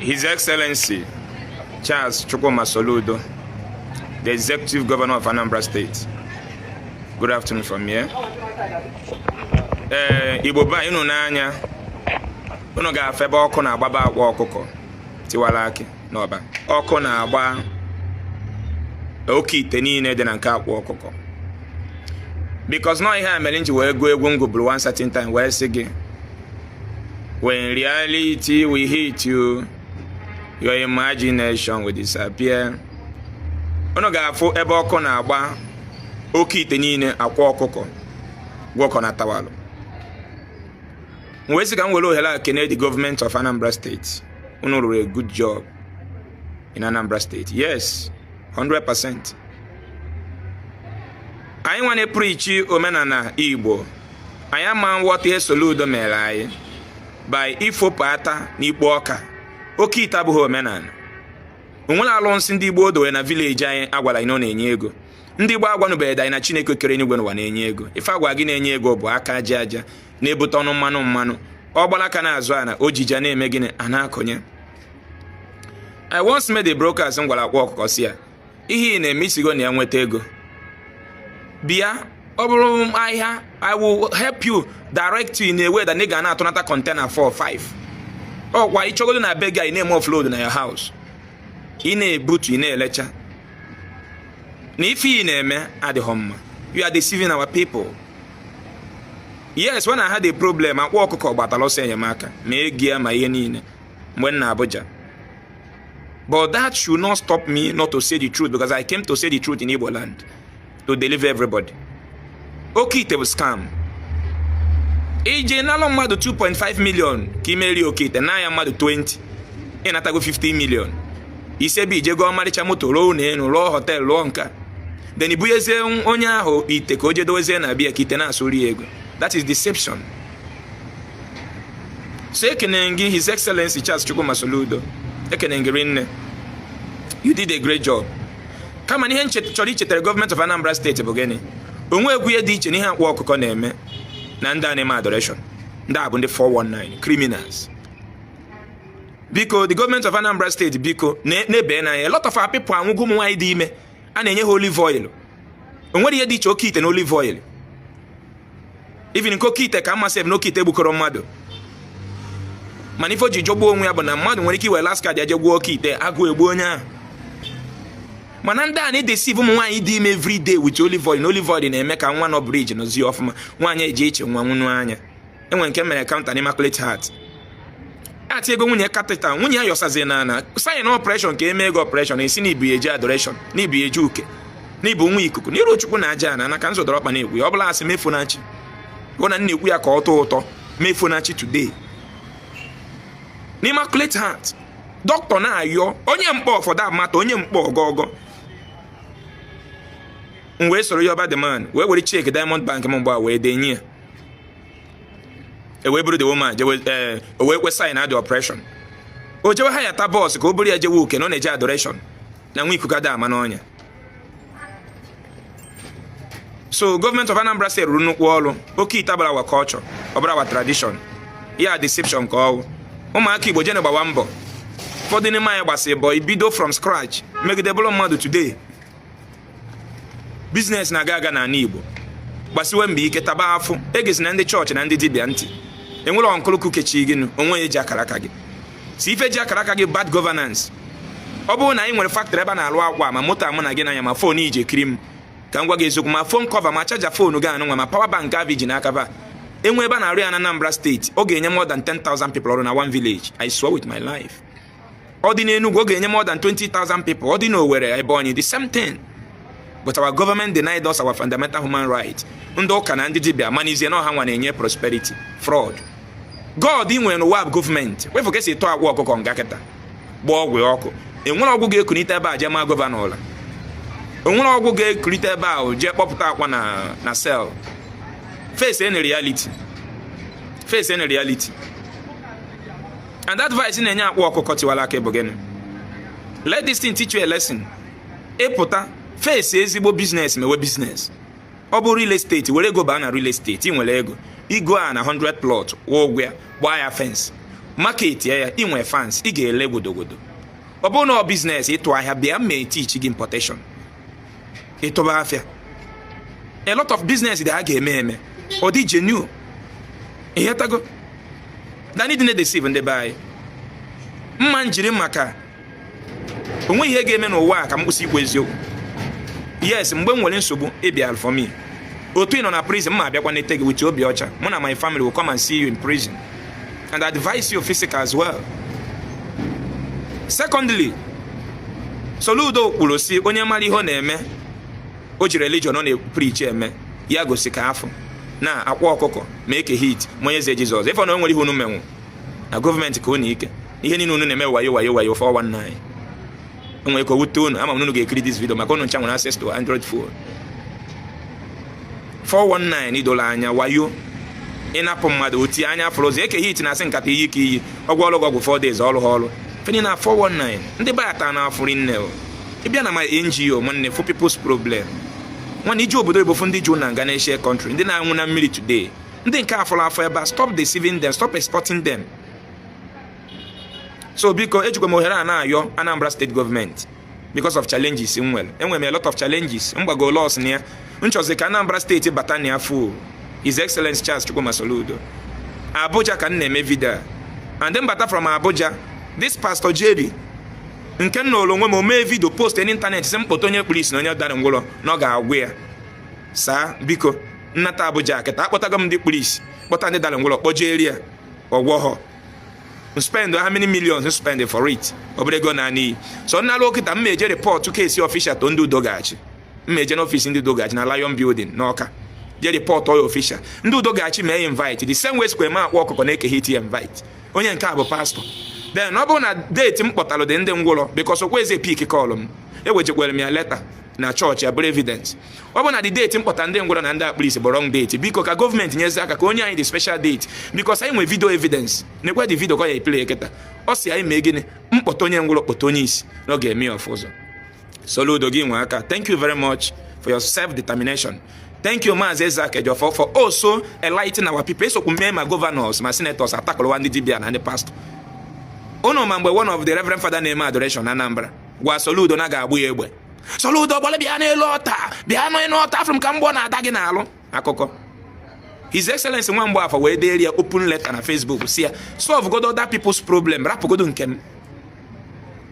His Excellency Charles Chukwuma Soludo, the Executive Governor of Anambra State. Good afternoon from here. Ee, Igbo be anyị, unu n'anya unu ga-afụ ebe ọkụ na-agbaba Akwa Ọkụkọ Tiwara Akị n'Ọba. Ọkụ na-agba oke ite niile dị na nke Akwa Ọkụkọ, because nọ ihe a mere m ji wee gụọ egwu m gụburu one certain time wee sị gị, "When reality will hit you, your imagination will disappear." Unu ga-afụ ebe ọkụ na-agba oke ite niile Akwa Ọkụkọ gwọkọ na tawalụ. M wee sị ka m were ohere a kene the government of Anambra State. Unu rụrụ a good job in Anambra State. Yes, 100%. Anyị nwa na-epreachi omenala Igbo, anyị ama nghọta ihe Soludo mere anyị by ifopụ ata n'ikpo ọka. Oke ite abụghị omenala. Onwere alụnsị ndị Igbo dowere na village anyị agwara anyị na ọ na-enye ego. Ndị Igbo agwanụbeghị anyị na Chineke kere eluigwe n'ụwa na-enye ego. Ife agwa gị na-enye ego bụ aka aja aja na-ebute ọnụ mmanụ mmanụ ọ gbara aka na-azụ ana ojiji a na-eme gịnị a na-akọnye. I once made a broadcast, m gwara Akwa Ọkụkọ si ya, ihe ị na-eme isigo na ya nweta ego, bịa, ọ bụrụ ahịa, I will help you, direct you in a way that ị ga na-atụnata container 4 or 5. Ọkwa ịchọgodo na be gị, ị na-eme offload na your house, ị na-ebutu, ị na-elecha. Na ife ị na-eme adịghị mma. You are deceiving our people. Yes, when I had a problem, Akwa Ọkụkọ gbatara ọsọ enyemaka, ma ego ya ma ihe niile, mgbe m na Abuja. But that should not stop me not to say the truth, because I came to say the truth in Igbo land, to deliver everybody. Oke ite bụ scam. Ije nalụ mmadụ 2.5 million ka imeri oke ite na ya mmadụ 20, ịnatago 50 million. Ise bụ ije gụọ ọmarịcha moto, rụọ ụlọ elu, rụọ hotel, rụọ nka, then ibunyezie onye ahụ ite ka o jedowezie na bịa ka ite na-asụri ego. That is deception. So ekene gị, His Excellency Charles Chukwuma Soludo, ekene gị rinne. You did a great job. Kama na ihe chọrọ ichetara gọọmenti of Anambra Steeti bụ gịnị? Onwe egwu ihe dị iche n'ihe Akwa Ọkụkọ na-eme na ndị a na-eme adoration. Ndị a bụ ndị 419 criminals. Biko, the government of Anambra State, biko, na-ebe n'anya. A lot of our people anwụgo. Ụmụ nwaanyị dị ime a na-enye ha olive oil. O nwere ihe dị iche oke ite na olive oil? Even nke oke ite ka mma sef, na oke ite gbukọrọ mmadụ. Mana ife o ji jọgbuo onwe ya bụ na mmadụ nwere ike iwere last card ya je gwuo oke ite, agụụ egbuo onye ahụ. Mana ndị a na-edeceive ụmụ nwaanyị dị ime every day with olive oil, na olive oil na-eme ka nwa nọ bridge nọzie ọfụma. Nwaanyị eji eche nwa nwụnụ anya. Enwere nke mere counter na Immaculate Heart ati ego nwunye catheter, nwunye ya yọsazi na ana sign operation ka eme ego operation, esi na ibu eje adoration, na ibu eje uke, na ibu nwa ikuku n'iru Chukwu na aja ana ka nzọdọrọ ọkpa na-ekwu ya. Ọ bụla asị mefunachi hụ na na-ekwu ya ka ọ tọọ ụtọ. Mefunachi today n'Immaculate Heart, dọkịta na-ayọ onye mkpọ, for that matter, onye mkpọ ọgọgọ. M wee soro ya ọba the man wee were cheque Diamond Bank m mgbe a wee denye ya, e wee buru the woman jewe. Ee, o wee kwe sign the operation. O jewe ha ya ta bus ka o buru ya jewe uke na ọ na-eje adoration na nwa ikuku ada ama n'ọnya. So gọọmenti of Anambra State rụrụ nnukwu ọrụ. Oke ite abara our culture, ọbara our tradition, ya deception ka ọwụ. Ụmụaka Igbo, jene gbawa mbọ. Ụfọdụ n'ime anyị gbasị bọ ibido from scratch megide bụrụ mmadụ. Today business na-aga aga n'ala Igbo. Gbasiwe mbọ ike, taba afụ. Egezi na ndị chọọchị na ndị dibịa ntị. Enwere ọnkụlụkụ kechi gị onwe ya eji akara aka gị si ife ji akara aka gị. Bad governance. Ọ bụrụ na anyị nwere factory ebe a na-alụ akwa, ma moto amụ na gị n'anya, ma phone iji ekiri m, ka m gwa gị eziokwu, ma phone cover, ma charger phone gị anụ nwa, ma power bank avụ iji n'aka ba enwe ebe a na-arụ ya na Anambra Steeti, ọ ga-enye more than 10,000 people ọrụ na one village. I swear with my life. Ọ dị n'Enugu, ọ ga-enye more than 20,000 people. Ọ dị n'Owerri, Ebonyi, the same thing. But our government denied us our fundamental human right. Ndị ụka na ndị dibịa manizie na ọha nwa na-enye prosperity. Fraud. God ị nwere n'ụwa bụ gọọmenti. Wefu ka esi tụọ Akwa Ọkụkọ nga kịta, gbaa ọgwụ ọkụ. Enwere ọgwụ ga-ekunite ebe a jee maa governor ụla? Onwere ọgwụ ga-ekulite ebe ahụ jee kpọpụta Akwa na cell? Face any reality, face any reality. And advice na-enye Akwa Ọkụkọ Tiwara Aka bụ gịnị? Let this thing teach you a lesson. Ịpụta face ezigbo business, mewe business. Ọ bụ real estate, were ego baa na real estate. Ị nwere ego, igo a na 100 plot, kwụọ ụgwọ ya, gbaa ya fence. Market ya ya inwe fans, ị ga-ele gwodogodo. Ọ bụrụ na ọ business ịtụ ahịa, bịa mee teach gị importation, ịtụba afịa. A lot of business dị a ga-eme eme, ọ dị genuine. Ịghọtago? Dani dị na-edeceive ndị be anyị. Mma njiri maka onwe ihe ga-eme n'ụwa a ka m kwụsị ikwu eziokwu. Yes, mgbe m nwere nsogbu, ịbịa for me. Otu ị nọ na prison, m abịakwa nete gị with obi ọcha. Mụ na my family will come and see you in prison and advise you physical as well. Secondly, Soludo kwuru si onye mara ihe ọ na-eme, o ji religion ọ na-preach eme ya, gosi ka afọ na akwa ọkụkọ ma eke hit ma onye eze Jizọs ịfọ na o nwere ihe unu menwu na gọọmenti ka unu ike. Ihe niile unu na-eme, wayo, wayo, wayo, 419. Enwere ka o wute unu. Ama m na unu ga-ekiri this video maka unu ncha nwere access to Android phone. 419 idola anya, wayo, ịnapụ mmadụ otie anya fụrụ ụzọ. Eke hit na-asị nkata iyi ka iyi ọgwụ ọrụ gị ọgwụ 4 days ọrụ ha ọrụ feni na 419. Ndị bayata na afụri nne o. Ịbịa na my NGO, nwanne, for people's problem, nwanne, ije obodo oyibo fụ ndị ju na nga na country, ndị na-anwụ na mmiri today, ndị nke afọrọ afọ ebe a. Stop deceiving them, stop exporting them. So biko, ejikwa m ohere a na-ayọ Anambra State Government, because of challenges m nwere, enwere m a lot of challenges mgbago laws na ya. Nchọzi ka Anambra Steeti bata na ya full. His Excellence Charles Chukwuma Soludo, Abuja ka m na-eme video and then bata from Abuja. This Pastor Jerry nke m nọrọ onwe m, o mee video post n'ịntanetị sị m kpọta onye kpuru isi na onye dara ngwụrọ na ọ ga-agwụ ya. Saa, biko, nnata Abuja kịta, akpọtago m ndị kpuru isi, kpọta ndị dara ngwụrọ, kpọjee ya ọgwọ họ. Spend how many millions spend for it? Ọ bụrụ ego na n'iyi. So nnalụ okịta, m eje report case official to ndị udo ga-achị. M eje n'ọfisi ndị udo ga-achị na Lion Building n'Ọka, je report ya official. Ndị udo ga-achị mee invite the same way square ma akpọ ọkụkọ na-eke hit ya invite. Onye nke a bụ pastor. Then ọ bụrụ na date m kpọtalụ dị ndị ngwụrọ, because okweze pick call m, ewejekwere m ya letter na chọọchị ya bụrụ evidence. Ọ bụrụ na the date m kpọta ndị ngwụrọ na ndị akpụrụ isi bụ wrong date, biko, ka gọọmenti nyezi aka ka onye anyị the special date, because anyị nwee video evidence. Nekwe the video ka ọ ya eplay kịta. Ọ si anyị mee gịnị? Mkpọta onye ngwụrọ, kpọta onye isi, na ọ ga-eme ya ọfụ ụzọ. Soludo, gị nwe aka. Thank you very much for your self-determination. Thank you, Maazị Ezeaku Ejiofor, for also enlightening our people. Esokwu mee ma governors ma senators atakọrọwa ndị dibịa na ndị pastor unu. Ma mgbe one of the reverend father na-eme adoration na Anambra gwa Soludo na ga-agbụ ya egbe, Soludo gbara bịa n'elu ọta, bịa n'elu ọta afọ m ka mgbọ na-ada gị n'alụ akụkọ. His Excellency nwa Mgbafọ wee deere ya open letter na Facebook, si ya solve godo other people's problem, rapụgodo nke m.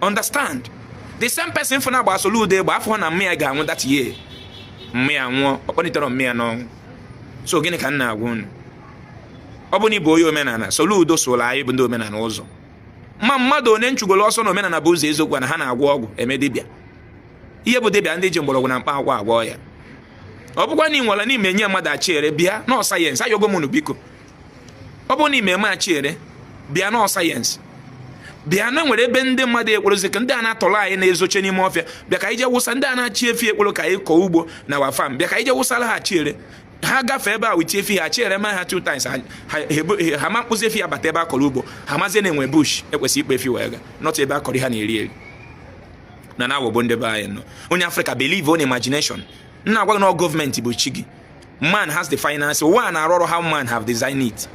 Understand, the same person fụ na-agba Soludo egbe afọ na mmịa ga-anwụ that year, mmịa nwụọ, ọ kpọlitere mmịa n'ọnwụ. So gịnị ka m na-agwa unu? Ọ bụ na ịbụ onye omenala, Soludo sola anyị bụ ndị omenala ụzọ. Ma mmadụ one nchugolo ọsọ na omenala bụ ụzọ eziokwu na ha na-agwọ ọgwụ eme dibịa. Ihe bụ dibịa, ndị ji mgbọrọgwụ na mkpa akwụkwọ agwọ ya. Ọ bụkwa na ị nwere n'ime nye mmadụ achiere, bịa nọọ sayensị. Ayọgo m unu, biko, ọ bụrụ na ime eme achiere, bịa nọọ sayensị. Bịa na nwere ebe ndị mmadụ ekporozi ka ndị a na-atọrọ anyị na-ezoche n'ime ọfịa. Bịa ka anyị jee wụsa ndị a na-achị efi ekporo, ka anyị kọọ ugbo na wa farm. Bịa ka anyị jee wụsara ha chiere. Ha gafee ebe a wit efi ha, chiere ma ha two times, ha ma mkpụzi efi ya bata ebe a kọrọ ugbo. Ha mazie na enwe bush ekwesị ikpe efi wee ga not ebe a kọrọ ha na-eri eri na na-awọgbo ndị be anyị nọ. Onye Afrịka believe on imagination. Nna, agwa gị na gọọmenti bụ chi gị. Man has the finance. Ụwa na-arụ ọrụ how man have designed it.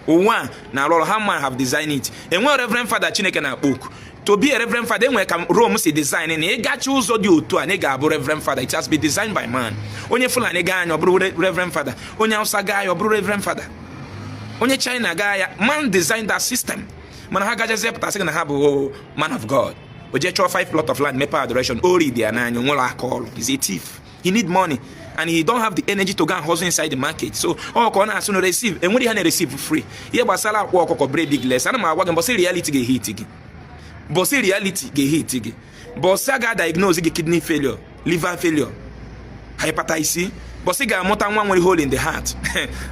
Ụwa na-arụ ọrụ how man have designed it. Enwe reverend father Chineke na-akpọ oku to be a reverend father. Enwere ka Rome si design na ịgachi ụzọ dị otu a na ị ga-abụ reverend father. It has been designed by man. Onye Fulani gaa anya, ọ bụrụ reverend father. Onye Hausa gaa ya, ọ bụrụ reverend father. Onye China gaa ya. Man designed that system. Mana ha gajazie pụta sị gị na ha bụ man of God. O jee chọọ five plot of land, mepe adoration. Ori dị ya n'anya, nwere aka ọrụ. He's a thief. He need money and he don't have the energy to go and hustle inside the market, so ọ ka ọ na-asụ na receive. Enwere ihe na-receive free. Ihe gbasara akwa ọkụkọ bre big less. Ana m agwa gị, mbọsị reality ga-ehit gị, mbọsị reality ga-ehit gị, mbọsị a ga-diagnose gị kidney failure, liver failure, hepatitis C, bọsị ga-amụta nwa nwere hole in the heart,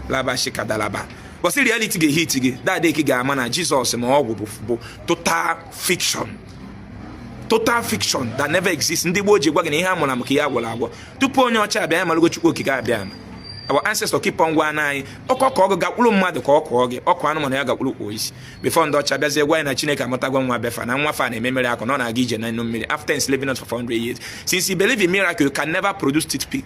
laba shikadalaba. Bọsị reality ga-ehit gị, that day ka ị ga-ama na Jizọs ma ọgwụ bụ total fiction, total fiction that never exists. Ndị gboo ji gwa gị na ihe a mụrụ amụ ka ihe agwọrọ agwọ. Tupu onye ọcha abịa, ya malụgo Chukwu Okike abịa ama. Our ancestor keep on gwa anyị ọkọ ka ọgụ gakwuru mmadụ ka ọ kụọ gị ọkụ anụmanụ ya gakwuru kwuo isi before ndị ọcha bịazie gwa anyị na Chineke amụtagwa nwa befa na nwa fa na-eme mmiri akụ na ọ na-aga ije na mmiri after enslaving us for 400 years. Since you believe in miracle, you can never produce toothpick.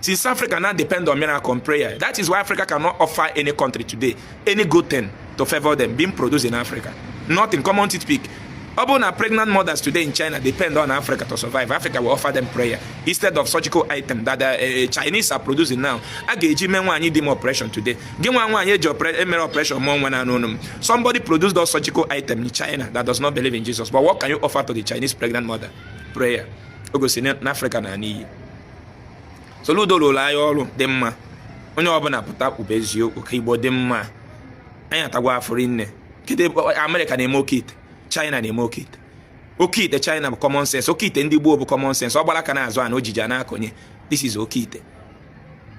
Since Africa now depend on miracle and prayer, that is why Africa cannot offer any country today any good thing. to favor them being produced in Africa? Nothing. Common toothpick. Ọ bụrụ na pregnant mothers today in China depend on Africa to survive, Africa will offer them prayer instead of surgical item that the Chinese are producing now. A ga-eji mee nwaanyị dị ime operation today. Gị nwa nwaanyị eji emere operation mụọ nwa na anụ m. Somebody produced those surgical item in China that does not believe in Jesus. But what can you offer to the Chinese pregnant mother? Prayer. O gosi na Africa na n'iyi. Soludo rụrụ anyị ọrụ dị mma. Onye ọbụla pụta kwube eziokwu ka Igbo dị mma. Anyị atagwa afọ rinne. Kedu ebe Amerịka na-eme oke ite? China na-eme oke ite. Oke ite China bụ common sense. Oke ite ndị gboo bụ common sense. Ọ gbara aka na-azụ ana ojiji a na-akọnye. This is oke ite.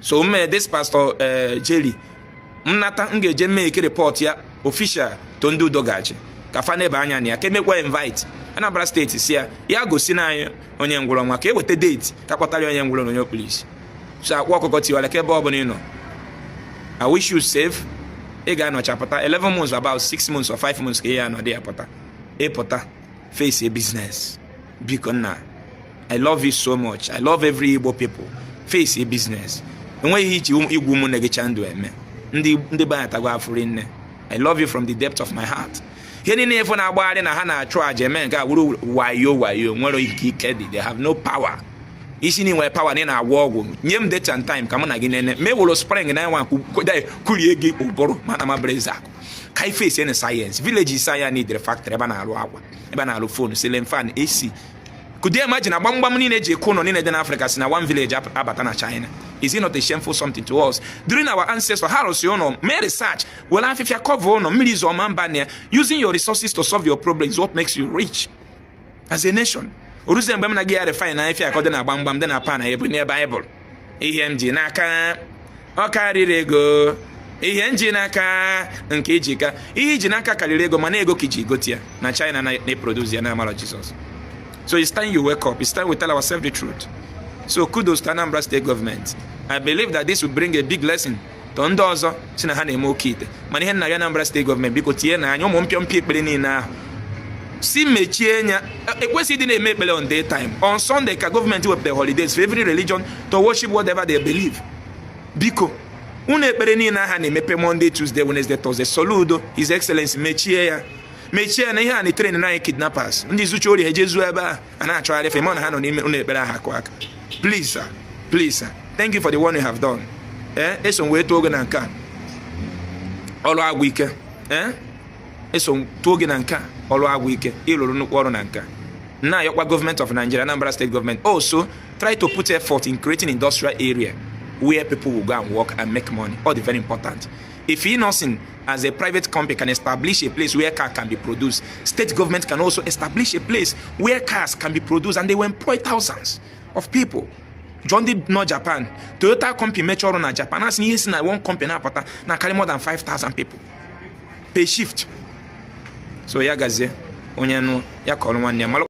So mme this Pastor Jerry nnata, m ga-eje make report ya official to ndị udo gachi ka fa nebe anya na ya, ka emekwa invite Anambra Steeti, si ya ya gosi na anyị onye ngwụrọ nwa, ka eweta date ka kpọtara ya onye ngwụrọ na onye polisi. So akwa ọkụkọ tiwara ka ebe ọ bụla ị nọ, I wish you safe. Ị ga-anọcha pụta 11 months, about 6 months or 5 months ka ị ya anọdụ ya pụta. Ịpụta, face a business. Biko nna, I love you so much. I love every Igbo people. Face a business. Enweghị iche igwu ụmụnne gị chandụ eme ndị be anyị atagwa afụri nne. I love you from the depth of my heart. Ihe niile efu na-agbagharị na ha na-achụ àjà eme nke a wuru wayo wayo, nwere ike ike dị. They have no power. Isi na nwere power na ị na-agwọ ọgwụ, nye m date and time ka mụ na gị nene mee wụrụ spring na nwa kurie gị ụbụrụ mana ma bụrụ eze akụ ka i face na science. Villages anyị need factory ebe a na-arụ akwa, ebe a na-arụ phone, ceiling fan, AC. Could you imagine na gbamgbam niile eji ekwu ụlọ niile dị n'Africa si na one village abata na China? Is it not a shameful something to us? During our ancestors, ha rụsi ụlọ, mee research, were afịfịa cover ụlọ, mmiri zọọ ma mba na ya. Using your resources to solve your problems is what makes you rich as a nation. Oruzie mgbe m na gị ya refine na afịa ka ọ dị na gbamgbam dị na pan ebu n'ebe Baịbụl. Ihe m ji n'aka ọ karịrị ego. Ihe m ji n'aka nke iji ka ihe iji n'aka karịrị ego, mana ego ka iji gote ya na China na-eproduce ya na amara Jesus. So it's time you wake up. It's time we tell ourselves the truth. So kudos to Anambra State government. I believe that this will bring a big lesson to ndị ọzọ si na ha na-eme oke ite. Mana ihe nna ya, Anambra State government, biko tinye na anya ụmụ mpịọmpịọ ekpere niile ahụ si mechie nya. Ekwesịghị ịdị na-eme ekpere on day time. On Sunday ka gọọmenti wepụtara holidays for every religion to worship whatever they believe. Biko, unu ekpere niile aha na-emepe Monday, Tuesday, Wednesday, Thursday, Soludo, His Excellency, mechie ya, mechie ya. Na ihe a na-etrain na anyị kidnappers, ndị zucha ori ha ejezuo ebe a a na-achọgharị efe ma na ha nọ n'ime ụlọ ekpere ahụ akụ aka. Please sir, please sir, thank you for the one you have done. Ee, eso m wee tụọ oge na nke a ọrụ agwụ ike. Ee, eso m tụọ oge na nke a ọrụ agwụ ike. Ịrụrụ nnukwu ọrụ na nke a. Na-ayọkwa government of Nigeria, Anambra State government also, try to put effort in creating industrial area where people will go and work and make money. All the very important. If Innoson as a private company can establish a place where car can be produced, state government can also establish a place where cars can be produced and they will employ thousands of people. Jụọ ndị nọ Japan. Toyota company mechaa ọrụ na Japan, a sị na ihe si na one company na-apụta na carry more than 5000 people per shift. So ya gazie, onye nụ ya kọrọ nwanne ya malụ.